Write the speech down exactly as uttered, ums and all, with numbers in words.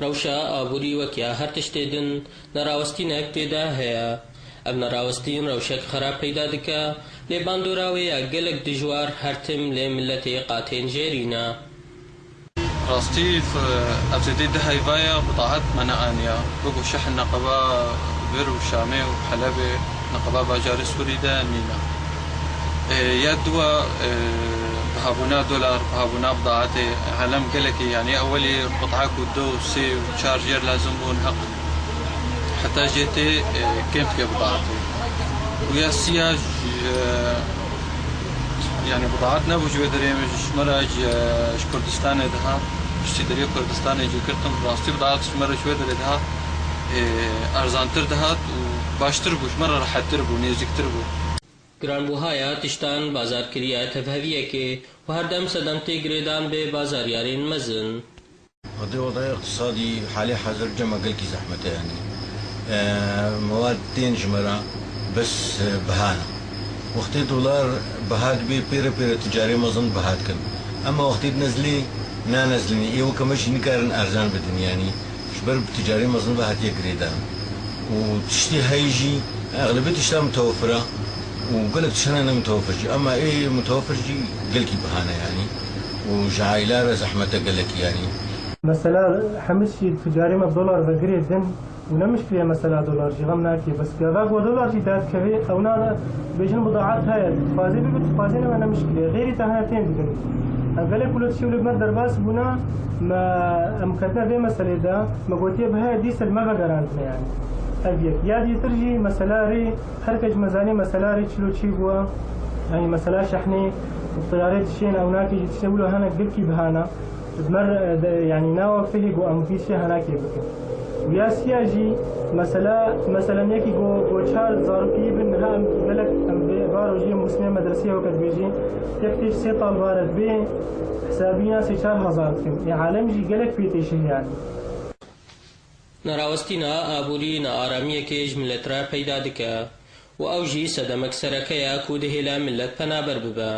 Rewşa aborî wek ya her tiştê din nerawestînek tê de heye. Ev nerawestîn rewşek xerab peyda dike, lê bandora wê ya gelek dijwar her tim lê miletê qatên jêrî ne. Rastî, ev zêdî du heyva ye, bidaet me neaniya. Bigo şehn neqeba vir û Şamê û Helebê, neqeba bajarê Sûrî de nîne. Ê, ya dua, ê, bihabûna dolar, bihabûna bidaetê, alem gelekî, yanî ewelî qut'e ku du, sê û çar jêr lazim bûn, heq heta jê tê, e, kêm dike bidaetê. Û ya siya, e, yanî bidaet nebû ji wê derê, ji me re ji, ji Kurdistanê dihat, ji derê Kurdistanê jî girtin, rastî bidaet ji me re ji wê derê dihat, e, erzantir dihat û baştir bû, ji me re rehettir bû, nêzîktir bû. Giranbûhaya tiştan bazarkiriye tevheviyekê û her dem sedem tê girêdan bê bazaryarên mezin. Xwedê wezayê iqtisadî halê hazir cema gelkî zehmet e, yanî, e, mewad tên ji me re bes, e, biha ne. Wextê dolar biha dibê pêre pêre ticarê mezin biha dikin. Ema wextê dinezilê nanezilînê, ê weke me jî nikarin erzan bidin, yanî ji ber bi ticarê mezin ve hatiye girêdan. Û tiştê heyî jî, exlebê tişta mitewefir e û gelek tiştana ne mitewefir jî. Ema ê mitewefir jî gelkî biha ne, yanî. Û ji aîla re zehmet e gelekî, yanî. Mesela hemî tiştî ticarê me bi dolar ve girê din û ne mişkilê ye mesela dolar jî xem nake. Bes gava ku dolar jî dadikeve, ew nane bêjin bidaet heye. Dixwazê bibe, dixwazê nebe ne mişkilê ye. Xêrî te hene tên dibin. Em gelek wilo tiştê wilo bi me derbas bûne, me em ketine vê meselê de, me gotiye bi heye dîsa li me vegerandine yanî. Ev yek. Ya dîtir jî mesela rê her kes ji me zanî mesela rê çilo çî bûye. Yanî mesela şehnê, tiyarê dişên ew nake jî tiştê wilo hene girkî bihane. Ji me re, de, yanî nawa fihê ku em vî tiştê henakê bikin. Û ya siya jî mesela, mesela yekî ku, ku çar zarokî bin niha em gelek em vê va rojiyê mûsimê medreseyê weke dibêjî, yek tê ji sê talbare dibê hesabîna sê çar hezar dikin. Ê alem jî gelek pê tê şih yanî. Nerawestîna aborî nearamiyekê ji milet re peyda dike û ew jî sedemek sereke ye ku dihêle milet penaber bibe.